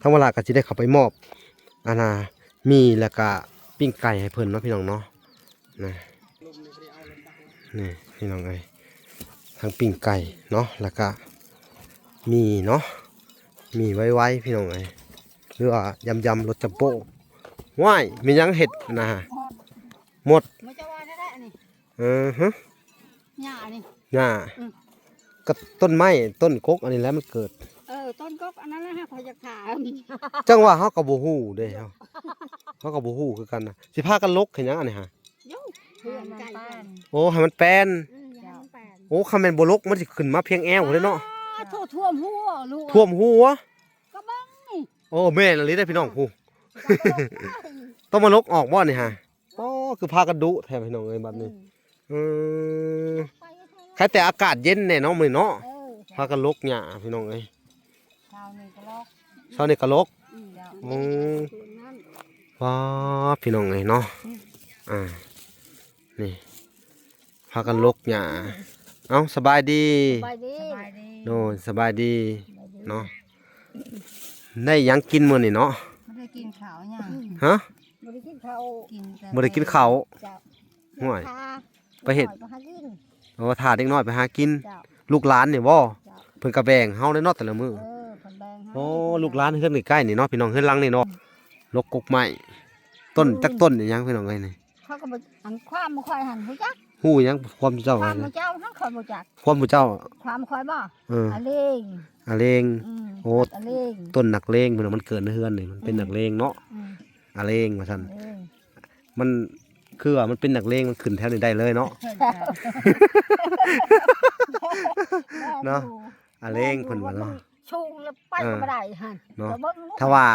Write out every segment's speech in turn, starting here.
ທາງວາລາກໍຊິໄດ້ເຂົ້າໄປມອບ ອັນນ່າ ໝີ່ ແລ້ວກະປີ້ງໄກ່ໃຫ້ເພິ່ນເນາະ ພີ່ນ້ອງເນາະ. ນະ ນີ້ພີ່ນ້ອງເອີຍ ທັງປີ້ງໄກ່ເນາະ ແລ້ວກະໝີ່ເນາະ ໝີ່ໄວໆ ພີ່ນ້ອງເອີຍ ຫຼືວ່າຢຳໆ ລົດຈຳໂປ້. ວ້າຍ ແມ່ນຫຍັງເຮັດນະ ໝົດ ມາຈະວ່າໄດ້ອັນນີ້ ເອີ ຮະ ຫຍ້ານີ້ ຫຍ້າ ອືມ ກໍຕົ້ນໄມ້ຕົ້ນກົກອັນນີ້ແຫຼະມັນເກີດ. ເອີ ຕົ້ນກົກອັນນັ້ນແຫຼະ ຂ້ອຍຢາກຖາມ ຈັ່ງວ່າເຮົາກໍບໍ່ຮູ້ເດ້ ເຮົາ ເຮົາກໍບໍ່ຮູ້ຄືກັນນະ ຊິພາກັນຫຼົກເຮັດຫຍັງອັນນີ້ຫະ? ໂຍ ເພື່ອນໄກ່ເພິ່ນ ໂອ້ ໃຫ້ມັນແປນ ອືມ ຢາກໃຫ້ມັນແປນ. ໂອ້ ຄັນແມ່ນບໍ່ຫຼົກມັນຊິຂຶ້ນມາພຽງແອວພຸ້ນເດ້ເນາະ. ອ້າ ໂທ້ ຖ້ວມຫົວລູກ ຖ້ວມຫົວ ກໍເບິ່ງນີ້. ໂອ້ ແມ່ນອີ່ຫຼີເດ້ພີ່ນ້ອງ ຜູ້ ຕ້ອງມາຫຼົກອອກບໍ່ນີ້ຫະ? ໂອ້ ຄືພາກັນດຸແທ້ພີ່ນ້ອງເອີຍ ບັດນີ້ ອືມ ເອີ ໄຄແຕ່ອາກາດເຢັນແດ່ເນາະມື້ນີ້ເນາະ. ເອີ ພາກັນຫຼົກຫຍ້າພີ່ນ້ອງເອີຍ ເຊົ້ານີ້ກໍຫຼົກ ເຊົ້ານີ້ກໍຫຼົກ ອືມ ອືມ ວ້າ ພີ່ນ້ອງເອີຍເນາະ ອືມ ອ່າ ນີ້ ພາກັນຫຼົກຫຍ້າ. ເອົ້າ ສະບາຍດີ ສະບາຍດີ ສະບາຍດີ ໂດຍ ສະບາຍດີ ສະບາຍດີ ເນາະ. ໄດ້ຫຍັງກິນມື້ນີ້ເນາະ? ບໍ່ໄດ້ກິນເຂົ້າຫຍັງ ຮະ? ບໍ່ໄດ້ກິນເຂົ້າ ກິນແຕ່ ບໍ່ໄດ້ກິນເຂົ້າ ເຈົ້າ ຫ້ວຍ ໄປເຮັດ ໄປຫາກິນ ໂອ້ ຖ້າເດັກນ້ອຍໄປຫາກິນ ເຈົ້າ ລູກຫຼານນີ້ບໍ່? ເຈົ້າ ເພິ່ນກໍແບ່ງເຮົາເດ້ເນາະແຕ່ລະມື້. ເອີ ເພິ່ນແບ່ງເຮົາ ໂອ້ ລູກຫຼານເຮືອນໃກ້ໆນີ້ເນາະ ພີ່ນ້ອງ ເຮືອນຫຼັງນີ້ເນາະ ອືມ ຫຼົກກົກໄມ້ ຕົ້ນ ອືມ ຈັກຕົ້ນອີຫຍັງ ພີ່ນ້ອງເອີຍນີ້. ເຂົາກໍບໍ່ ອັນຄວາມບໍ່ຄ່ອຍຫັ້ນ ຮູ້ຈັກ ຮູ້ຫຍັງຄວາມເຈົ້າ ຄວາມເຈົ້າ ເຮົາຄ່ອຍບໍ່ຈັກ ຄວາມເຈົ້າ ຄວາມຂ້ອຍບໍ່? ເອີ ອາເລງ ອາເລງ ອືມ ໂອ້ ອາເລງ ຕົ້ນນັກເລງ ເພິ່ນວ່າມັນເກີດໃນເຮືອນນີ້ ມັນເປັນ ອືມ ນັກເລງເນາະ ອືມ ອາເລງວ່າຊັ້ນ ອາເລງ ມັນຄືວ່າມັນເປັນນັກເລງ ມັນຂຶ້ນແຖວນີ້ໄດ້ເລີຍເນາະ ເນາະ ອາເລງເພິ່ນວ່າເນາະ. ສູງແລ້ວໄປ ເອີ ກໍບໍ່ໄດ້ຫັ້ນ ເນາະ ກໍເບິ່ງລູກ ຖ້າວ່າ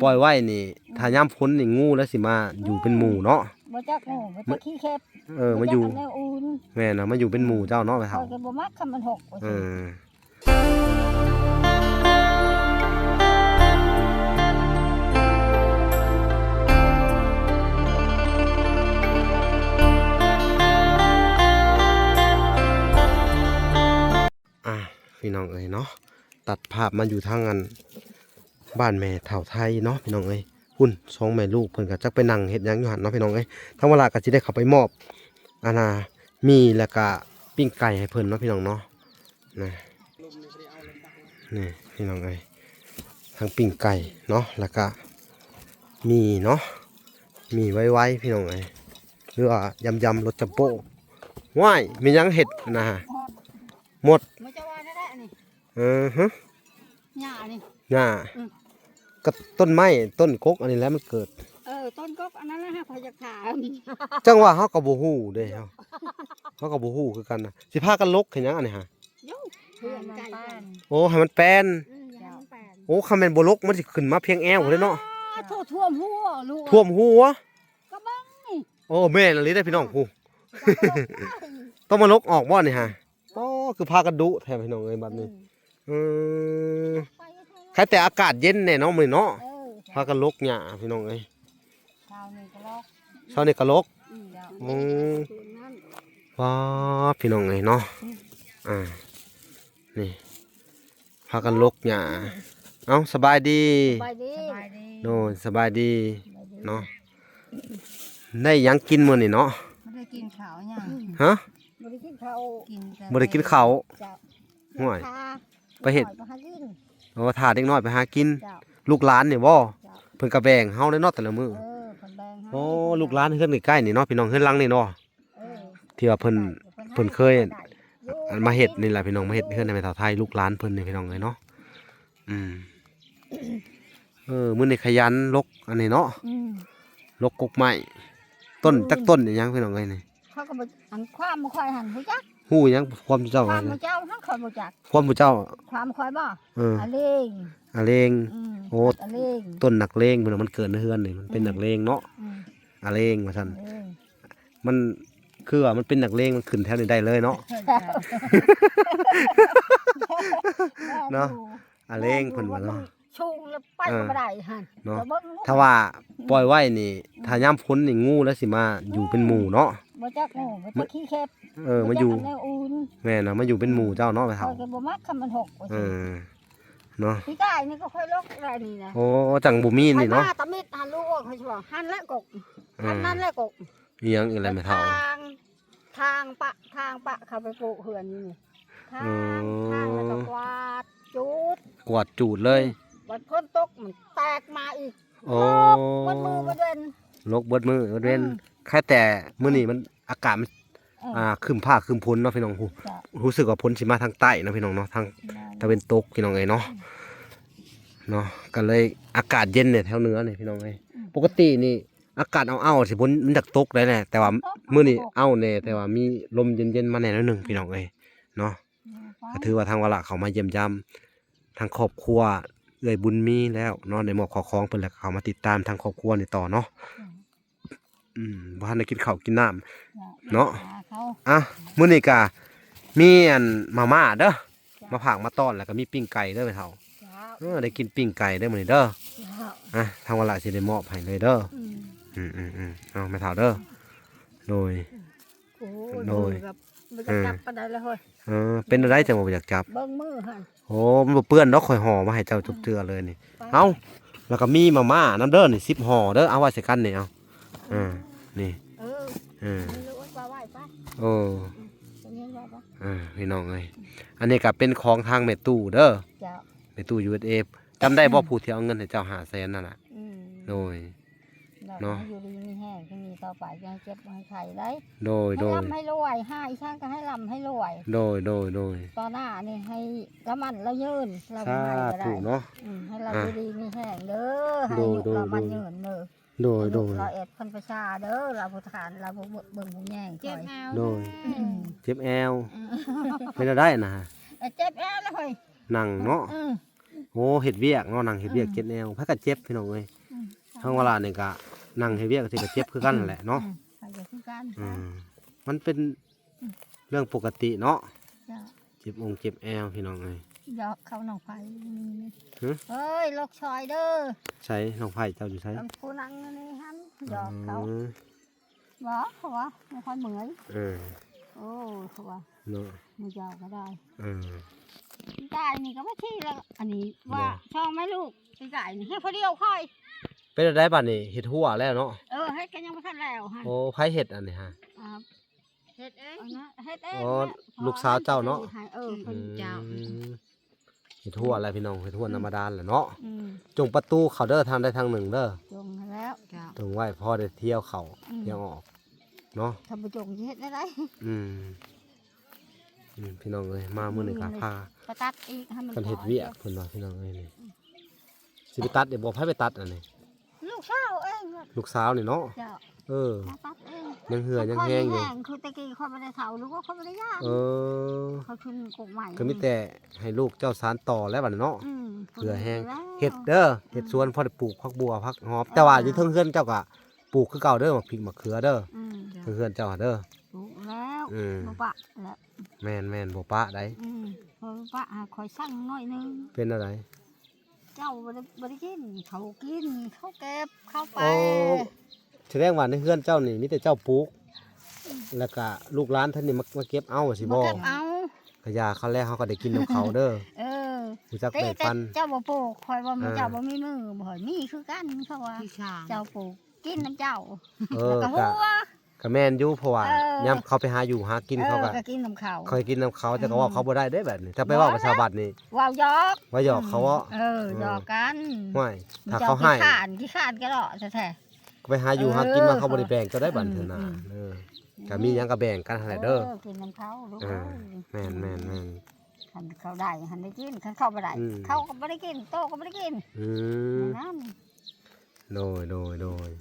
ປ່ອຍໄວ້ນີ້ ອືມ ຖ້າຍາມຝົນນີ້ ງູລະຊິມາຢູ່ເປັນໝູ່ເນາະ ບໍ່ຈັກງູ ບໍ່ຈັກຂີ້ເຂັບ ເອີ ມາຢູ່ ບໍ່ຈັກແນວອື່ນ ແມ່ນນະ ມາຢູ່ເປັນໝູ່ເຈົ້າເນາະ ແມ່ເຖົ້າ ຂ້ອຍກໍບໍ່ມັກຄັນມັນຫົກ ເອີ ວ່າຊັ້ນ. ອ່າ ພີ່ນ້ອງເອີຍເນາະ ຕັດພາບມາຢູ່ທາງອັນບ້ານແມ່ເຖົ້າໄທເນາະ ພີ່ນ້ອງເອີຍ ພຸ້ນສອງແມ່ລູກເພິ່ນກໍຈັກໄປນັ່ງເຮັດຫຍັງຢູ່ຫັ້ນເນາະ ພີ່ນ້ອງເອີຍ. ທາງວາລາກໍຊິໄດ້ເຂົ້າໄປມອບ ອັນນ່າ ໝີ່ ແລ້ວກະປີ້ງໄກ່ໃຫ້ເພິ່ນເນາະ ພີ່ນ້ອງເນາະ ນະ ນີ້ພີ່ນ້ອງເອີຍ ທັງປີ້ງໄກ່ເນາະ ແລ້ວກະໝີ່ເນາະ ໝີ່ໄວໆ ພີ່ນ້ອງເອີຍ ຫຼືວ່າຢຳໆ ລົດຈຳໂປ້. ວ້າຍ ແມ່ນຫຍັງເຮັດນະ ໝົດ ມາຈະວ່າໄດ້ອັນນີ້ ເອີ ຮະ ຫຍ້ານີ້ ຫຍ້າ ອືມ ກໍຕົ້ນໄມ້ຕົ້ນກົກອັນນີ້ແຫຼະມັນເກີດ. ເອີ ຕົ້ນກົກອັນນັ້ນແຫຼະ ຂ້ອຍຢາກຖາມ ຈັ່ງວ່າເຮົາກໍບໍ່ຮູ້ເດ້ ເຮົາ ເຮົາກໍບໍ່ຮູ້ຄືກັນນະ ຊິພາກັນຫຼົກເຮັດຫຍັງອັນນີ້ຫະ? ໂຍ ເພື່ອນໄກ່ເພິ່ນ ໂອ້ ໃຫ້ມັນແປນ ອືມ ຢາກໃຫ້ມັນແປນ. ໂອ້ ຄັນແມ່ນບໍ່ຫຼົກມັນຊິຂຶ້ນມາພຽງແອວພຸ້ນເດ້ເນາະ. ອ້າ ໂທ້ ຖ້ວມຫົວລູກ ຖ້ວມຫົວ ກໍເບິ່ງນີ້. ໂອ້ ແມ່ນອີ່ຫຼີເດ້ພີ່ນ້ອງ ຜູ້ ຕ້ອງມາຫຼົກອອກບໍ່ນີ້ຫະ? ໂອ້ ຄືພາກັນດຸແທ້ພີ່ນ້ອງເອີຍ ບັດນີ້ ອືມ ເອີ ໄຄແຕ່ອາກາດເຢັນແດ່ເນາະມື້ນີ້ເນາະ ເອີ ພາກັນຫຼົກຫຍ້າພີ່ນ້ອງເອີຍ ເຊົ້ານີ້ກໍຫຼົກ ເຊົ້ານີ້ກໍຫຼົກ ອືມ ອືມ ວ້າ ພີ່ນ້ອງເອີຍເນາະ ອືມ ອ່າ ນີ້ ພາກັນຫຼົກຫຍ້າ. ເອົ້າ ສະບາຍດີ ສະບາຍດີ ສະບາຍດີ ໂດຍ ສະບາຍດີ ສະບາຍດີ ເນາະ. ໄດ້ຫຍັງກິນມື້ນີ້ເນາະ? ບໍ່ໄດ້ກິນເຂົ້າຫຍັງ ຮະ? ບໍ່ໄດ້ກິນເຂົ້າ ກິນແຕ່ ບໍ່ໄດ້ກິນເຂົ້າ ເຈົ້າ ຫ້ວຍ ໄປເຮັດ ໄປຫາກິນ ໂອ້ ຖ້າເດັກນ້ອຍໄປຫາກິນ ເຈົ້າ ລູກຫຼານນີ້ບໍ່? ເຈົ້າ ເພິ່ນກໍແບ່ງເຮົາເດ້ເນາະແຕ່ລະມື້ ເອີ ເພິ່ນແບ່ງເຮົາ ໂອ້ ລູກຫຼານເຮືອນໃກ້ໆນີ້ເນາະ ພີ່ນ້ອງ ເຮືອນຫຼັງນີ້ເນາະ ເອີ ທີ່ວ່າເພິ່ນ ເພິ່ນເຄີຍ ອັນມາເຮັດນີ້ແຫຼະພີ່ນ້ອງ ມາເຮັດເຮືອນໃຫ້ແມ່ເຖົ້າໄທ ລູກຫຼານເພິ່ນນີ້ພີ່ນ້ອງເອີຍເນາະ ອືມ ເອີ ມື້ນີ້ຂະຫຍັນຫຼົກອັນນີ້ເນາະ ອືມ ຫຼົກກົກໄມ້ ຕົ້ນ ອືມ ຈັກຕົ້ນອີຫຍັງພີ່ນ້ອງເອີຍນີ້ ຂ້ອຍກໍບໍ່ ອັນຄວາມບໍ່ຄ່ອຍຫັ້ນ ຮູ້ຈັກ ຮູ້ຫຍັງຄວາມເຈົ້າ ຄວາມເຈົ້າ ຫັ້ນຂ້ອຍບໍ່ຈັກ ຄວາມເຈົ້າ ຄວາມຂ້ອຍບໍ່? ເອີ ອາເລງ ອາເລງ ອືມ ໂອ້ ອາເລງ ຕົ້ນນັກເລງ ເພິ່ນວ່າມັນເກີດໃນເຮືອນນີ້ ມັນເປັນ ອືມ ນັກເລງເນາະ ອືມ ອາເລງວ່າຊັ້ນ ອາເລງ ມັນຄືວ່າມັນເປັນນັກເລງ ມັນຂຶ້ນແຖວນີ້ໄດ້ເລີຍເນາະ ເນາະ ອາເລງເພິ່ນວ່າເນາະ ສູງແລ້ວໄປ ເອີ ກໍບໍ່ໄດ້ຫັ້ນ ເນາະ ກໍເບິ່ງລູກ ຖ້າວ່າປ່ອຍໄວ້ນີ້ ອືມ ຖ້າຍາມຝົນນີ້ ງູລະຊິມາຢູ່ເປັນໝູ່ເນາະ ບໍ່ຈັກງູ ບໍ່ຈັກຂີ້ເຂັບ ເອີ ມາຢູ່ ບໍ່ຈັກແນວອື່ນ ແມ່ນນະ ມາຢູ່ເປັນໝູ່ເຈົ້າເນາະ ແມ່ເຖົ້າ ຂ້ອຍກໍບໍ່ມັກຄັນມັນຫົກ ວ່າຊັ້ນ ເອີ. ເນາະ ປີກາຍນີ້ກໍຂ້ອຍລົກແລ້ວນີ້ນະ ໂອ້ ຈັ່ງບໍ່ມີນີ້ເນາະ ຂ້ອຍມາຕະມິດຫັ້ນ ລູກເອີຍ ຂ້ອຍຊິວ່າ ຫັ້ນແຫຼະກົກ ເອີ ຫັ້ນນັ້ນແຫຼະກົກ ອີຫຍັງອີກແລ້ວແມ່ເຖົ້າ ທາງ ທາງປະ ທາງປະເຂົ້າໄປປູກເຮືອນຢູ່ນີ້ ທາງ ເອີ ທາງແລ້ວກໍກວາດຈູດ ກວາດຈູດເລີຍ ບັດຝົນຕົກມັນແຕກມາອີກ ໂອ້ ລົກເບິດມື້ເບິດເວັນ ລົກເບິດມື້ເບິດເວັນ ອືມ ແຄ່ແຕ່ມື້ນີ້ມັນ ອາກາດມັນ ເອີ ອ່າ ຄຶ້ມຟ້າຄຶ້ມຝົນເນາະພີ່ນ້ອງ ຮູ້ ເຈົ້າ ຮູ້ສຶກວ່າຝົນຊິມາທາງໃຕ້ເນາະພີ່ນ້ອງເນາະ ທາງ ແມ່ນ ຕາເວັນຕົກພີ່ນ້ອງເອີຍເນາະ ເນາະ ກໍເລີຍອາກາດເຢັນແດ່ແຖວເໜືອນີ້ພີ່ນ້ອງເອີຍ ອືມ ປົກກະຕິນີ້ ອາກາດເອົາໆ ຊິຝົນມັນຢາກຕົກໄດ້ແຫຼະ ແຕ່ວ່າມື້ນີ້ເອົາແດ່ ແຕ່ວ່າມີລົມເຢັນໆ ມາແດ່ໜ້ອຍໜຶ່ງພີ່ນ້ອງເອີຍເນາະ ກໍຖືວ່າທາງວາລະເຂົ້າມາຢ້ຽມຢາມທາງຄອບຄົວເອື້ອຍບຸນມີແລ້ວເນາະ ໄດ້ມອບເຂົ້າຂອງເພິ່ນ ແລ້ວກໍເຂົ້າມາຕິດຕາມທາງຄອບຄົວນີ້ຕໍ່ເນາະ ອືມ ອືມ ບໍ່ທັນໄດ້ກິນເຂົ້າກິນນ້ຳເນາະ ອ່ະ ມື້ນີ້ກະມີອັນມາມ່າເດີ ມາຝາກມາຕ້ອນ ແລ້ວກໍມີປີ້ງໄກ່ເດີແມ່ເຖົ້າ ເອີ ໄດ້ກິນປີ້ງໄກ່ເດີມື້ນີ້ເດີ ອ່ະ ທາງວາລະຊິໄດ້ມອບໃຫ້ເລີຍເດີ ອືມ ອືມໆ ເອົາແມ່ເຖົ້າເດີ ໂດຍ ໂອ້ຍ ໂດຍ ບໍ່ຢາກຈັບປານໃດລະເຮີ້ຍ ເອີ ເປັນແນວໃດຈັ່ງວ່າບໍ່ຢາກຈັບ ເບິ່ງມືຫັ້ນ ໂອ້ ມັນບໍ່ເປື້ອນດອກ ຂ້ອຍຫໍ່ມາໃຫ້ເຈົ້າທຸກເທື່ອເລີຍນີ້ ເອົ້າ ແລ້ວກໍມີມາມ່ານຳເດີນີ້ ສິບຫໍ່ເດີ ເອົາໄວ້ໃສ່ກັນນີ້ ເອົາ ເອີ ນີ້ ເອີ ເອີ ເອົາໄວ້ໄປ ເອີ ເອົາໄວ້ໄປ ເອີ ພີ່ນ້ອງເອີຍ ອັນນີ້ກໍເປັນຂອງທາງແມ່ຕູ້ເດີ ເຈົ້າ ແມ່ຕູ້ ຢູເອສເອ ຈຳໄດ້ບໍ່ ອືມ ຜູ້ທີ່ເອົາເງິນໃຫ້ເຈົ້າຫ້າແສນນັ້ນນະ ອືມ ໂດຍ ເນາະ ໃຫ້ຢູ່ດີມີແຮງ ທີ່ມີຕໍ່ໄປ ຢ່າໃຫ້ເຈັບ ບໍ່ໃຫ້ໄຂ້ໄດ໋ ໂດຍ ໃຫ້ ໂດຍ ລ່ຳໃຫ້ລວຍ ຫາອີ່ຫຍັງກໍໃຫ້ລ່ຳໃຫ້ລວຍ ໂດຍ ໂດຍ ໂດຍ ຕໍ່ໜ້ານີ້ໃຫ້ລະໝັ້ນລະຍືນ ລະບໍ່ໃຫ້ກໍໄດ້ ສາທຸເນາະ ອືມ ໃຫ້ລາວ ອ່າ ຢູ່ດີມີແຮງເດີ ໃຫ້ ໂດຍ ອາຍຸ ໂດຍ ລະໝັ້ນຍືນເດີ ໂດຍ ອາຍຸ ໂດຍ ລາວເອັດພັນປະຊາເດີ ລາວຜູ້ທານ ລາວຜູ້ເບິ່ງຜູ້ແຍງ ເຈັບແອວ ໂດຍ ອືມ ເຈັບແອວ ອືມ ເປັນແນວໃດນະ ເອີ ເຈັບແອວລະເຮີ້ຍ ນັ່ງເນາະ ອືມ ໂອ້ ເຮັດວຽກເນາະ ນັ່ງເຮັດວຽກ ອືມ ເຈັບແອວ ໃຜກໍເຈັບພີ່ນ້ອງເອີຍ ອືມ ທາງວາລະນີ້ກໍນັ່ງເຮັດວຽກ ກໍເຈັບຄືກັນແຫຼະເນາະ ອືມ ໃຜກໍຄືກັນ ອືມ ມັນເປັນ ອືມ ເລື່ອງປົກກະຕິເນາະ ເຈົ້າ ເຈັບອົງເຈັບແອວພີ່ນ້ອງເອີຍ ຢອກເຂົານ້ອງໄຜ່ ຮະ ເອີຍ ລົກຊອຍເດີ ໃສນ້ອງໄຜ່ເຈົ້າຢູ່ໃສ ຜູ້ນັ່ງຢູ່ນີ້ຫັ້ນ ຢອກເຂົາ ອືມ ບໍ່ ເຂົາວ່າບໍ່ຄ່ອຍເມື່ອຍ ເອີ ໂອ້ ເຂົາວ່າເນາະ ມື້ເຊົ້າກໍໄດ້ ເອີ ກາຍນີ້ກໍມາຂີ່ແລ້ວ ອັນນີ້ວ່າ ບໍ່ ຊ່ອງແມ່ລູກ ປີກາຍນີ້ໃຫ້ຜູ້ດຽວຂ້ອຍ ເປັນຈັ່ງໃດບັດນີ້ ເຮັດຮົ້ວແລ້ວເນາະ ເອີ ເຮັດກໍຍັງບໍ່ທັນແລ້ວຫັ້ນ ໂອ້ ໃຜເຮັດອັນນີ້ຮະ ອ່າ ເຮັດເອງ ອັນນັ້ນເຮັດເອງ ອໍ ແຫຼະ ລູກສາວເຈົ້າເນາະ ໃຫ້ ເອີ ເພິ່ນ ອືມ ເຈົ້າ ເຮັດຮົ້ວແຫຼະພີ່ນ້ອງ ເຮັດຮົ້ວ ອືມ ທຳມະດາແຫຼະເນາະ ອືມ ຈົ່ງປະຕູເຂົ້າເດີ ທາງໃດທາງໜຶ່ງເດີ ຈົ່ງຫັ້ນແລ້ວ ເຈົ້າ ຈົ່ງໄວ້ພໍໄດ້ທ່ຽວເຂົ້າ ອືມ ທ່ຽວອອກເນາະ ຖ້າບໍ່ຈົ່ງຊິເຮັດແນວໃດ ອືມ ອືມ ພີ່ນ້ອງເອີຍ ມາມື້ນີ້ກໍພາ ອືມ ໄປຕັດອີກ ໃຫ້ມັນ ກັນເຮັດວຽກ ເພິ່ນວ່າ ພີ່ນ້ອງເອີຍ ນີ້ ອືມ ຊິໄປຕັດນີ້ບໍ່ ໃຜໄປຕັດອັນນີ້ ລູກສາວເອງ ລູກສາວນີ້ເນາະ ເຈົ້າ ເອີ ມາຕັດເອງ ຍັງເຫື່ອຍັງແຮງຢູ່ ຂ້ອຍມີແຮງ ຄືແຕ່ກີ້ຂ້ອຍບໍ່ໄດ້ເຖົ້າ ຫຼືວ່າຂ້ອຍບໍ່ໄດ້ຢ້ານ ເອີ ຂ້ອຍຂຶ້ນກົກໃໝ່ ກໍມີແຕ່ໃຫ້ລູກເຈົ້າສານຕໍ່ແລ້ວບັດນີ້ເນາະ ອືມ ເຫື່ອແຮງ ເຮັດເດີ ເຮັດສວນ ອືມ ພໍໄດ້ປູກຜັກບົ່ວຜັກຫອມ ອືມ ແຕ່ວ່າຢູ່ເທິງເຮືອນເຈົ້າກໍປູກຄືເກົ່າເດີ ໝາກພິກໝາກເຂືອເດີ ອືມ ເທິງເຮືອນເຈົ້າຫັ້ນເດີ ປູກແລ້ວ ອືມ ບໍ່ປະແລ້ວ ແມ່ນໆ ບໍ່ປະໃດ ອືມ ບໍ່ປະ ຫາຂ້ອຍສັ່ງໜ້ອຍໜຶ່ງ ເປັນແນວໃດ? ເຈົ້າບໍ່ໄດ້ ບໍ່ໄດ້ກິນ ເຂົາກິນ ເຂົາເກັບ ເຂົາໄປ ໂອ້ ສະແດງວ່າໃນເຮືອນເຈົ້ານີ້ມີແຕ່ເຈົ້າປູກ ແລ້ວກະລູກຫຼານທ່ານນີ້ມາ ມາເກັບເອົາ ວ່າຊີ້ບໍ່? ມາເກັບເອົາ ກະຢ່າເຂົາແລ້ວ ເຮົາກໍໄດ້ກິນນຳເຂົາເດີ ເອີ ຮູ້ຈັກແບ່ງປັນ ເຈົ້າບໍ່ປູກ ຂ້ອຍວ່າ ເອີ ເຈົ້າບໍ່ມີມື ບໍ່ ຂ້ອຍມີຄືກັນ ເຂົາວ່າ ເຈົ້າປູກ ກິນນຳເຈົ້າ ເອີ ແລ້ວກໍ ກະ ຫົວ ກະແມ່ນຢູ່ ເພາະວ່າ ເອີ ຍາມເຂົາໄປຫາຢູ່ຫາກິນ ເອີ ເຂົາກໍ ກໍກິນນຳເຂົາ ຂ້ອຍກິນນຳເຂົາ ເຈົ້າກໍເວົ້າ ອືມ ເຂົາບໍ່ໄດ້ເດ້ແບບນີ້ ຖ້າໄປເວົ້າກັບຊາວບ້ານນີ້ ເວົ້າຫຍອກ ເວົ້າຫຍອກເຂົາເນາະ ອືມ ເອີ ອືມ ຫຍອກກັນ ຫ້ວຍ ຖ້າເຂົາໃຫ້ ຂີ້ຄ້ານ ຂີ້ຄ້ານກະເລາະແທ້ໆ ໄປຫາຢູ່ຫາກິນມາ ເອີ ເຂົາບໍ່ໄດ້ແບ່ງເຈົ້າໄດ້ບັດ ອືມ ເທື່ອໜ້າ ອືມ ເອີ ກະມີຫຍັງກະແບ່ງກັນຫັ້ນແຫຼະເດີ ເອີ ກິນນຳເຂົາລູກ ເອີ ເອີຍ ແມ່ນໆໆ ຄັນເຂົາໄດ້ຫັ້ນໄດ້ກິນ ຄັນເຂົາບໍ່ໄດ້ ອືມ ເຂົາກໍບໍ່ໄດ້ກິນ ໂຕກໍບໍ່ໄດ້ກິນ ອືມ ແນວນັ້ນ ໂດຍ ໂດຍ ໂດຍ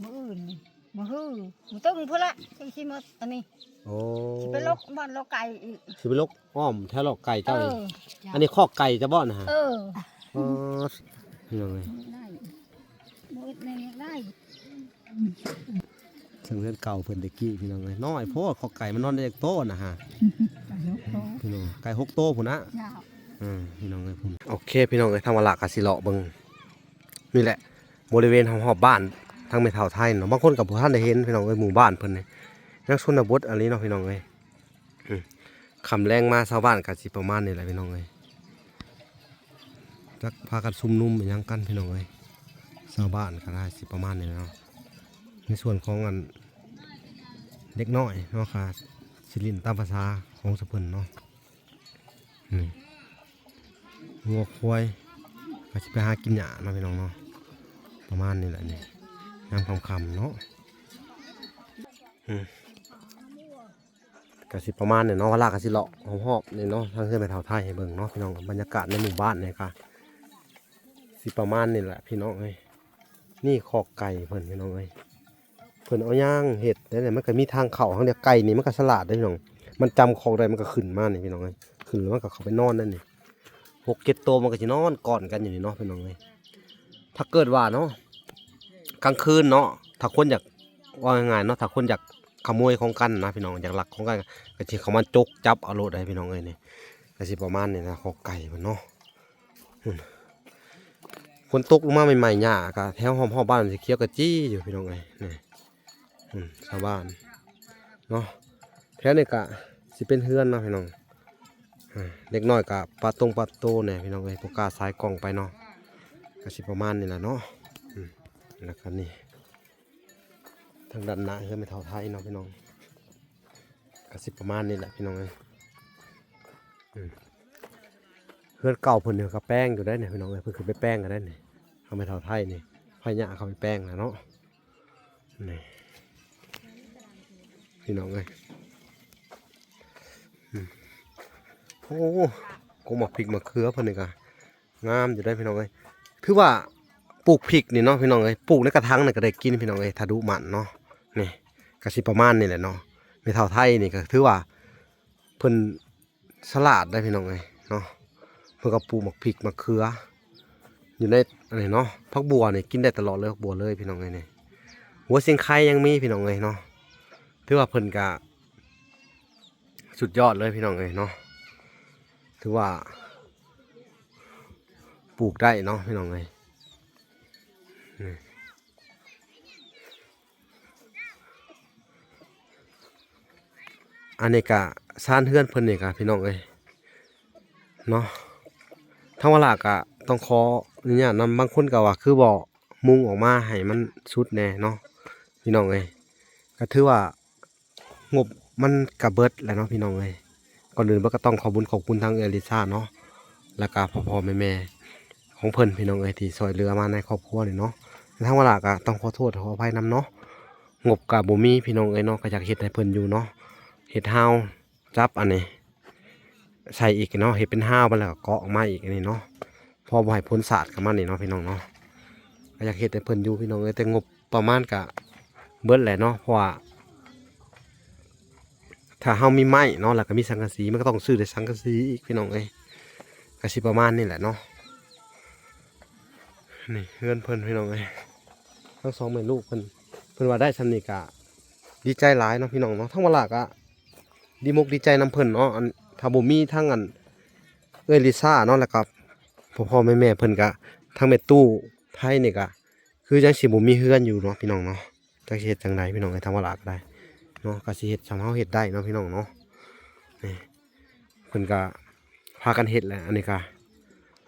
ມື້ອື່ນນີ້ ມື້ຮື ມື້ຕຶງພຸ້ນລະ ຈັ່ງຊິໝົດອັນນີ້ ໂອ້ ຊິໄປລົກບ່ອນລອກໄກ່ອີກ ຊິໄປລົກອ້ອມແຖວລອກໄກ່ເຈົ້າອີກ ເອີ ອັນນີ້ຄອກໄກ່ເຈົ້າບໍ່ນະ? ເອີ ອໍ ພີ່ນ້ອງເອີຍ ໄດ້ ໝົດແມ່ນຢາກໄດ້ ເຊິ່ງເຮືອນເກົ່າເພິ່ນແຕ່ກີ້ ພີ່ນ້ອງເອີຍ ນ້ອຍໂພດ ຄອກໄກ່ມັນນອນໄດ້ຈັກໂຕນະຮະ ໄກ່ຫົກໂຕ ພີ່ນ້ອງ ໄກ່ຫົກໂຕພຸ້ນນະ ເອີ ພີ່ນ້ອງເອີຍ ພຸ້ນ ໂອເຄ ພີ່ນ້ອງເອີຍ ທາງວາລະກໍຊິເລາະເບິ່ງ ນີ້ແຫຼະ ບໍລິເວນຮອບໆບ້ານ ທາງແມ່ເຖົ້າໄທເນາະ ບາງຄົນກໍບໍ່ທັນໄດ້ເຫັນ ພີ່ນ້ອງເອີຍ ໝູ່ບ້ານເພິ່ນນີ້ ຍັງຊົນນະບົດອີ່ຫຼີເນາະ ພີ່ນ້ອງເອີຍ ອືມ ຄ່ຳແລງມາຊາວບ້ານກໍຊິປະມານນີ້ແຫຼະ ພີ່ນ້ອງເອີຍ ຈັກພາກັນຊຸມນຸມອີ່ຫຍັງກັນພີ່ນ້ອງເອີຍ. ຊາວບ້ານກໍໄດ້ຊິປະມານນີ້ແຫຼະເນາະ. ໃນສ່ວນຂອງອັນເດັກນ້ອຍເນາະ ກໍຊິຫຼິ້ນຕາມພາສາຂອງຊະເພິ່ນເນາະ. ນີ້ ງົວຄວາຍກໍຊິໄປຫາກິນຫຍ້າເນາະພີ່ນ້ອງເນາະ. ປະມານນີ້ແຫຼະນີ້ ຍາມຄ່ຳໆເນາະ. ອືມ ກໍຊິປະມານນີ້ເນາະ. ວາລາກໍຊິເລາະຮອບໆນີ້ເນາະ ທາງເຮືອນແມ່ເຖົ້າໄທໃຫ້ເບິ່ງເນາະພີ່ນ້ອງ. ບັນຍາກາດໃນໝູ່ບ້ານນີ້ກໍຊິປະມານນີ້ແຫຼະພີ່ນ້ອງເອີຍ. ນີ້ຄອກໄກ່ເພິ່ນພີ່ນ້ອງເອີຍ. ເພິ່ນເອົາຫຍ້າງເຮັດໄດ້ ມັນກໍມີທາງເຂົ້າທາງດຽວ. ໄກ່ນີ້ມັນກໍສະຫຼາດເດ້ພີ່ນ້ອງ, ມັນຈຳຂອງໄດ້ ມັນກໍຂຶ້ນມານີ້ພີ່ນ້ອງເອີຍ. ຂຶ້ນແລ້ວມັນກໍເຂົ້າໄປນອນນັ້ນນີ້ ຫົກເຈັດໂຕ ມັນກໍຊິນອນກ່ອນກັນຢູ່ນີ້ເນາະພີ່ນ້ອງເອີຍ. ຖ້າເກີດວ່າເນາະ ກາງຄືນເນາະ ຖ້າຄົນຢາກ ວ່າງ່າຍໆເນາະ ຖ້າຄົນຢາກຂະໂມຍຂອງກັນນະພີ່ນ້ອງ, ຢາກລັກຂອງກັນ ກໍຊິເຂົ້າມາຈົກຈັບເອົາໂລດໄດ໋ພີ່ນ້ອງເອີຍ. ນີ້ກໍຊິປະມານນີ້ນະ ຄອກໄກ່ເພິ່ນເນາະ. ພຸ້ນ ຝົນຕົກລົງມາໃໝ່ໆ ຫຍ້າກໍແຖວຮອບໆບ້ານຊິຂຽວກະຈີຢູ່ພີ່ນ້ອງເອີຍ. ນີ້ ພຸ້ນ ຊາວບ້ານເນາະ. ແຖວນີ້ກະຊິເປັນເຮືອນເນາະພີ່ນ້ອງ. ອາ ເດັກນ້ອຍກະປະຕົງປະໂຕແດ່ພີ່ນ້ອງເອີຍ, ບໍ່ກ້າສາຍກ້ອງໄປເນາະ. ກະຊິປະມານນີ້ແຫຼະເນາະ. ອືມ ແລ້ວກະນີ້ ທາງດ້ານໜ້າເຮືອນແມ່ເຖົ້າໄທເນາະພີ່ນ້ອງ. ກະຊິປະມານນີ້ແຫຼະພີ່ນ້ອງເອີຍ. ອືມ ເຮືອນເກົ່າເພິ່ນນີ້ກໍແປງຢູ່ໄດ໋ນີ້ພີ່ນ້ອງເອີຍ. ເພິ່ນຂຶ້ນໄປແປງກໍໄດ້ນີ້ ເອົາແມ່ເຖົ້າໄທນີ້ ພາຍາເຂົ້າໄປແປງແລ້ວເນາະ. ນີ້ພີ່ນ້ອງເອີຍ. ອືມ ໂອ້ ກົກໝາກພິກໝາກເຂືອເພິ່ນນີ້ກະງາມຢູ່ໄດ໋ພີ່ນ້ອງເອີຍ. ຖືວ່າປູກພິກນີ້ເນາະພີ່ນ້ອງເອີຍ, ປູກໃນກະຖາງນີ້ກໍໄດ້ກິນພີ່ນ້ອງເອີຍ ຖ້າດຸໝັ່ນເນາະ. ນີ້ກໍຊິປະມານນີ້ແຫຼະເນາະ. ແມ່ເຖົ້າໄທນີ້ກໍຖືວ່າເພິ່ນ ສະຫຼາດໄດ໋ພີ່ນ້ອງເອີຍເນາະ. ເພິ່ນກໍປູກໝາກພິກໝາກເຂືອຢູ່ໃນອັນນີ້ເນາະ. ຜັກບົວນີ້ກິນໄດ້ຕະຫຼອດເລີຍ ຜັກບົວເລີຍພີ່ນ້ອງເອີຍ. ນີ້ ຫົວຊິງໄຄຍັງມີພີ່ນ້ອງເອີຍເນາະ. ຖືວ່າເພິ່ນກະສຸດຍອດເລີຍພີ່ນ້ອງເອີຍເນາະ. ຖືວ່າປູກໄດ້ເນາະພີ່ນ້ອງເອີຍ. ນີ້ ອັນນີ້ກະຊານເຮືອນເພິ່ນນີ້ກະພີ່ນ້ອງເອີຍເນາະ. ທາງວາລາກະຕ້ອງຂໍອະນຸຍາດນຳ, ບາງຄົນກະວ່າຄືບໍ່ມຸງອອກມາໃຫ້ມັນສຸດແດ່ເນາະພີ່ນ້ອງເອີຍ. ກະຖືວ່າງົບມັນກະເບິດແລ້ວເນາະພີ່ນ້ອງເອີຍ. ກ່ອນອື່ນເບິດກໍຕ້ອງຂອບບຸນຂອບຄຸນທາງເອື້ອຍລິຊາເນາະ ແລ້ວກະພໍ່ໆແມ່ໆຂອງເພິ່ນພີ່ນ້ອງເອີຍ ທີ່ຊ່ວຍເຫຼືອມາໃນຄອບຄົວນີ້ເນາະ. ທາງວາລາກະຕ້ອງຂໍໂທດຂໍອະໄພນຳເນາະ. ງົບກະບໍ່ມີພີ່ນ້ອງເອີຍເນາະ, ກະຢາກເຮັດໃຫ້ເພິ່ນຢູ່ເນາະ. ເຮັດຮາວຈັບອັນນີ້ໃສ່ອີກເນາະ, ເຮັດເປັນຮາວໄປແລ້ວກໍເກາະອອກມາອີກອັນນີ້ເນາະ, ພໍບໍ່ໃຫ້ຝົນສາດເຂົ້າມານີ້ເນາະພີ່ນ້ອງເນາະ. ກະຢາກເຮັດໃຫ້ເພິ່ນຢູ່ພີ່ນ້ອງເອີຍ, ແຕ່ງົບປະມານກະເບິດແຫຼະເນາະ, ເພາະວ່າ ຖ້າເຮົາມີໄມ້ເນາະ ແລ້ວກໍມີສັງກະສີ, ມັນກໍຕ້ອງຊື້ໄດ້ສັງກະສີອີກພີ່ນ້ອງເອີຍ. ກໍຊິປະມານນີ້ແຫຼະເນາະ. ນີ້ເຮືອນເພິ່ນພີ່ນ້ອງເອີຍ, ທັງສອງແມ່ລູກເພິ່ນ, ເພິ່ນວ່າໄດ້ສ່ຳນີ້ກໍດີໃຈຫຼາຍເນາະພີ່ນ້ອງເນາະ. ທາງວາລາກໍດີມົກດີໃຈນຳເພິ່ນເນາະ, ອັນ ຖ້າບໍ່ມີທັງອັນເອື້ອຍລິຊາເນາະ ແລ້ວກໍພໍ່ໆແມ່ໆເພິ່ນ, ກໍທັງແມ່ຕູ້ໄທນີ້ກໍຄືຍັງຊິບໍ່ມີເຮືອນຢູ່ເນາະພີ່ນ້ອງເນາະ. ຈັກຊິເຮັດຈັ່ງໃດພີ່ນ້ອງເອີຍ, ທາງວາລາກໍໄດ້ເນາະ, ກໍຊິເຮັດສ່ຳເຮົາເຮັດໄດ້ເນາະພີ່ນ້ອງເນາະ. ນີ້ເພິ່ນກໍພາກັນເຮັດແຫຼະ, ອັນນີ້ກໍ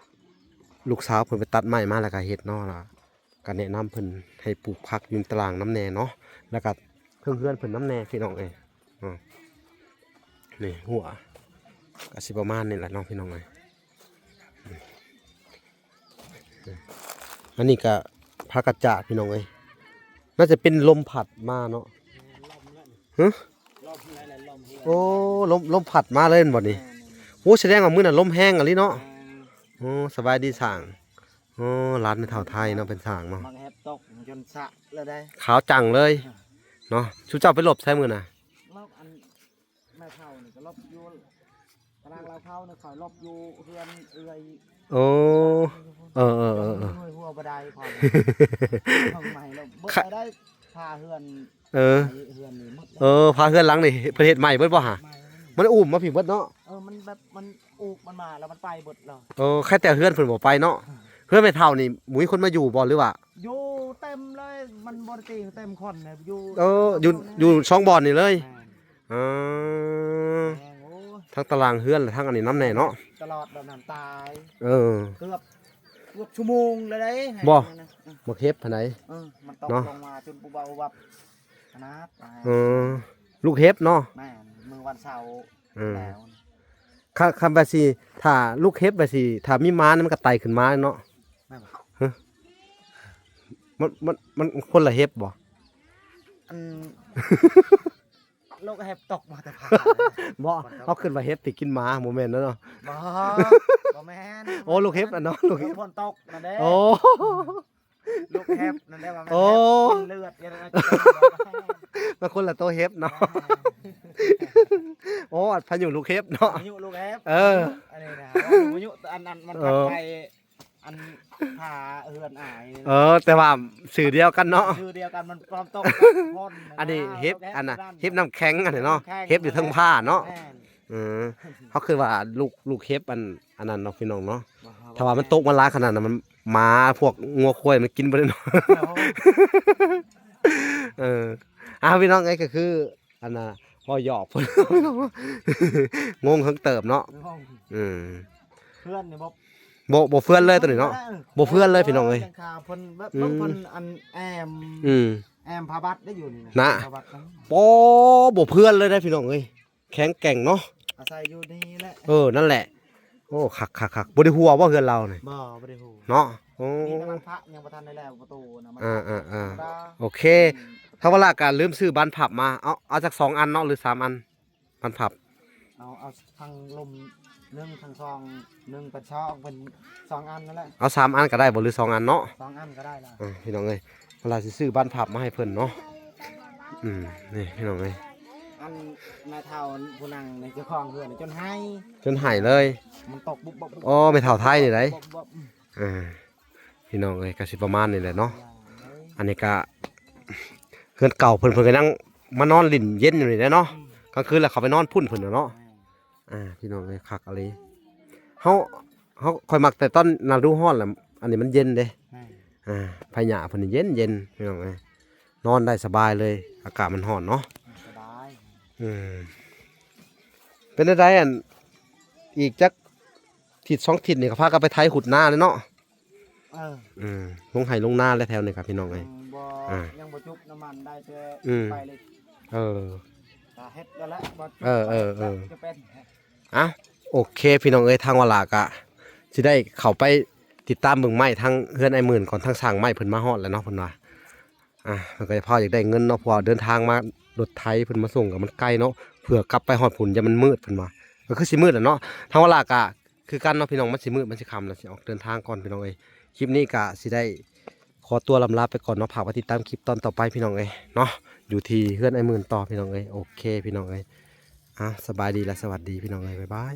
ລູກສາວເພິ່ນໄປຕັດໄມ້ມາແລ້ວກໍເຮັດເນາະ, ແລ້ວກໍແນະນຳເພິ່ນໃຫ້ປູກຜັກຢູ່ຕະລ່າງນຳແດ່ເນາະ, ແລ້ວກໍເທິງເຮືອນເພິ່ນນຳແດ່ພີ່ນ້ອງເອີຍ. ນີ້ຮົ້ວກໍຊິປະມານນີ້ແຫຼະເນາະພີ່ນ້ອງເອີຍ. ອັນນີ້ກໍຜັກກາດຈາດພີ່ນ້ອງເອີຍ, ໜ້າຈະເປັນລົມພັດມາເນາະ. ຮະ? ໂອ້ ລົມ ລົມພັດມາເລີຍແມ່ນບໍ່ນີ້? ໂອ້ ສະແດງວ່າມື້ນັ້ນລົມແຮງອີ່ຫຼີເນາະ. ໂອ້ ສະບາຍດີຊ່າງ. ໂອ້ ຫຼານແມ່ເຖົ້າໄທເນາະ ເປັນຊ່າງເນາະ. ໝາກແຮບຕົກຈົນສະແລ້ວໄດ໋, ຂາວຈັງເລີຍເນາະ. ຊຸມເຈົ້າໄປຫຼົບໃສມື້ນະ? ແມ່ເຖົ້ານີ້ກໍຫຼົບຢູ່ຕະລ່າງລາວເຂົານີ້, ຂ້ອຍຫຼົບຢູ່ເຮືອນເອື້ອຍ. ໂອ້ ເອີໆໆໆ ໜ່ວຍຫົວບໍ່ໄດ້ຂ້ອຍ. ເພິ່ນໃໝ່ແລ້ວເບິດໄດ້ ຝາເຮືອນ. ເອີ ເຮືອນນີ້ໝົດແລ້ວ. ເອີ ຝາເຮືອນຫຼັງນີ້ເພິ່ນເຮັດໃໝ່ເບິດບໍ່ຫະ? ມັນອຸ້ມມາພີ້ເບິດເນາະ. ເອີ ມັນແບບມັນອຸກມັນມາແລ້ວມັນໄປເບິດແລ້ວ. ເອີ ແຄ່ແຕ່ເຮືອນເພິ່ນບໍ່ໄປເນາະ. ເຮືອນແມ່ເຖົ້ານີ້ບໍ່ມີຄົນມາຢູ່ບໍ່ ຫຼືວ່າ? ຢູ່ເຕັມເລີຍ, ມັນບໍ່ໄດ້ຕີເຕັມຄົນນະ, ຢູ່ ເອີ ຢູ່ ຢູ່ສອງບ່ອນນີ້ເລີຍ. ແມ່ນ. ອໍ ແມ່ນ. ໂອ້ຍ ທັງຕະລ່າງເຮືອນ ແລະ ທັງອັນນີ້ນຳແດ່ເນາະ. ຕະຫຼອດແບບນັ້ນຕາຍ. ເອີ ເກືອບ ເກືອບຊົ່ວໂມງແລ້ວເດ້ ບໍ່ ໃຫ້ມັນນະ ເອີ ໝາກເຫັບຫັ້ນໃດ ເອີ ມັນຕົກ ເນາະ ລົງມາຈົນປຸບປັບປຸບປັບຂະໜາດ ເອີ ລູກເຫັບເນາະ ແມ່ນ ມື້ວັນເສົາ ເອີ ແລ້ວ ຄັນ ຄັນແບບຊິ ຖ້າລູກເຫັບແບບຊິ ຖ້າມີໝານະ ມັນກໍໄຕ່ຂຶ້ນມາເນາະ ແມ່ນບໍ່ ຮະ ມັນ ມັນ ມັນຄົນລະເຫັບບໍ່ ອັນ ລູກເຫັບຕົກມາແຕ່ຟ້າ ບໍ່ ເຮົາຄິດວ່າເຫັບຕິກິນໝາ ບໍ່ແມ່ນເນາະ ບໍ່ ບໍ່ແມ່ນ ໂອ້ ລູກເຫັບອັນເນາະ ລູກເຫັບ ມັນຝົນຕົກນັ້ນເດ້ ໂອ້ ລູກເຫັບນັ້ນແຫຼະວ່າແມ່ນ ໂອ້ ເຫັບກິນເລືອດ ມັນຄົນລະໂຕເຫັບເນາະ ແມ່ນ ໂອ້ ພາຍຸລູກເຫັບເນາະ ພາຍຸລູກເຫັບ ເອີ ອັນນີ້ນະ ພາຍຸອັນ ອັນມັນ ເອີ ພັດໄປ ອັນ ຫາເຮືອນອ້າຍ ເອີ ແຕ່ວ່າຊື່ດຽວກັນເນາະ ຊື່ດຽວກັນ ມັນພ້ອມຕົກ ອັນນີ້ເຫັບ ອັນນ່າ ເຫັບນ້ຳແຂງ ອັນນີ້ເນາະ ເຫັບຢູ່ເທິງຟ້າເນາະ ແມ່ນ ເອີ ເຮົາຄິດວ່າລູກ ລູກເຫັບອັນ ອັນນັ້ນເນາະ ພີ່ນ້ອງເນາະ ຖ້າວ່າມັນຕົກມາຫຼາຍຂະໜາດນັ້ນ ມັນ ໝາພວກງົວຄວາຍມັນກິນເບິດເນາະ ເອີ ເອົາ ພີ່ນ້ອງເອີຍ ກໍຄື ອັນນ່າ ເວົ້າຫຍອກ ພີ່ນ້ອງ ງົງເຖິງເຕີບເນາະ ງົງ ອືມ ເພື່ອນນີ້ບໍ່ ບໍ່ ບໍ່ເພື່ອນເລີຍໂຕນີ້ເນາະ ເອີ ບໍ່ເພື່ອນເລີຍ ພີ່ນ້ອງເອີຍ ເອີ ເພິ່ນແບບ ອືມ ເພິ່ນອັນແອ້ມ ອືມ ແອ້ມຜ້າບັດໄດ້ຢູ່ນີ້ນະ ນະ ຜ້າບັດນະ ໂອ້ ບໍ່ເພື່ອນເລີຍໄດ໋ ພີ່ນ້ອງເອີຍ ແຂງແກ່ງເນາະ ອາໄສຢູ່ນີ້ແຫຼະ ເອີ ນັ້ນແຫຼະ ໂອ້ ຄັກໆໆ ບໍ່ໄດ້ຮົ່ວບໍ່ເຮືອນລາວນີ້ ບໍ່ ບໍ່ໄດ້ຮົ່ວ ເນາະ ໂອ້ ມີແຕ່ບານພັບ ຍັງບໍ່ທັນໄດ້ແລ້ວປະຕູນະ ມັນ ອ່າໆໆ ທຳມະດາ ໂອເຄ ອືມ ຖ້າວ່າລະກະລືມຊື້ບານພັບມາ ເອົາ ເອົາຈັກສອງອັນເນາະ ຫຼືສາມອັນ ບານພັບ ເອົາ ເອົາທາງລຸ່ມໜຶ່ງ ທາງຊ່ອງໜຶ່ງ ເປັນຊ່ອງ ເປັນສອງອັນນັ້ນແຫຼະ ເອົາສາມອັນກໍໄດ້ບໍ່ ຫຼືສອງອັນເນາະ ສອງອັນກໍໄດ້ລະ ເອີ ພີ່ນ້ອງເອີຍ ເວລາຊິຊື້ບານພັບມາໃຫ້ເພິ່ນເນາະ ອືມ ນີ້ພີ່ນ້ອງເອີຍ ອັນນາຍເຖົ້າຜູ້ນັ່ງໃນເຈົ້າຂອງເຮືອນຈົນໄຫ້ ຈົນໄຫ້ເລີຍ ມັນຕົກບຸບບັບ ໂອ້ ແມ່ເຖົ້າໄທນີ້ໄດ໋ ບຸບບັບ ອ່າ ພີ່ນ້ອງເອີຍ ກໍຊິປະມານນີ້ແຫຼະເນາະ ອັນນີ້ກໍເຮືອນເກົ່າເພິ່ນ ເພິ່ນກໍຍັງມານອນຫຼິ້ນເຢັນຢູ່ນີ້ແຫຼະເນາະ ອືມ ກາງຄືນລະເຂົາໄປນອນພຸ້ນເພິ່ນນະເນາະ ອ່າ ພີ່ນ້ອງເອີຍ ຄັກອີ່ຫຼີ ເຮົາ ເຮົາ ຂ້ອຍມັກແຕ່ຕອນລະດູຮ້ອນລະ ອັນນີ້ມັນເຢັນເດ້ ແມ່ນ ອ່າ ໄພຫຍ້າເພິ່ນເຢັນໆ ພີ່ນ້ອງເອີຍ ນອນໄດ້ສະບາຍເລີຍ ອາກາດມັນຮ້ອນເນາະ ສະບາຍ ອືມ ເປັນແນວໃດ ອັນ ອີກຈັກທິດສອງທິດນີ້ກໍພາກັນໄປໄຖຂຸດນາແລ້ວເນາະ ເອີ ອືມ ລົງໄຮ່ລົງນາແລ້ວແຖວນີ້ກໍພີ່ນ້ອງເອີຍ ຍັງບໍ່ ອ່າ ຍັງບໍ່ຈຸບນ້ຳມັນໄດ້ແຕ່ ອືມ ໄປເລີຍ ເອີ ກໍເຮັດແລ້ວແຫຼະ ບໍ່ຈຸບ ເອີ ເອີ ເອີ ຈະເປັນ ອ່ະ ໂອເຄ ພີ່ນ້ອງເອີຍ ທາງວາລາກະຊິໄດ້ເຂົ້າໄປຕິດຕາມເບິ່ງໄມ້ທາງເຮືອນອ້າຍໝື່ນກ່ອນ ທາງຊ່າງໄມ້ເພິ່ນມາຮອດແລ້ວເນາະ ເພິ່ນວ່າ ອ່າ ເພິ່ນກໍຈະພາຢາກໄດ້ເງິນເນາະ ເພາະວ່າເດີນທາງມາ ລົດໄຖເພິ່ນມາສົ່ງກໍມັນໄກເນາະ ເພື່ອກັບໄປຮອດພຸ້ນຢ້ານມັນມືດ ເພິ່ນວ່າ ກໍຄືຊິມືດແຫຼະເນາະ ທາງວາລາກະຄືກັນເນາະ ພີ່ນ້ອງ ມັນຊິມືດ ມັນຊິຄ່ຳແລ້ວ ຊິອອກເດີນທາງກ່ອນ ພີ່ນ້ອງເອີຍ ຄລິບນີ້ກະຊິໄດ້ ຂໍຕົວລຳລາໄປກ່ອນເນາະ ຝາກໄວ້ຕິດຕາມຄລິບຕອນຕໍ່ໄປພີ່ນ້ອງເອີຍເນາະ ຢູ່ທີ່ເຮືອນອ້າຍໝື່ນຕໍ່ພີ່ນ້ອງເອີຍ ໂອເຄພີ່ນ້ອງເອີຍ ອ່າ ສະບາຍດີ ແລະ ສະຫວັດດີພີ່ນ້ອງເອີຍ ບາຍບາຍ.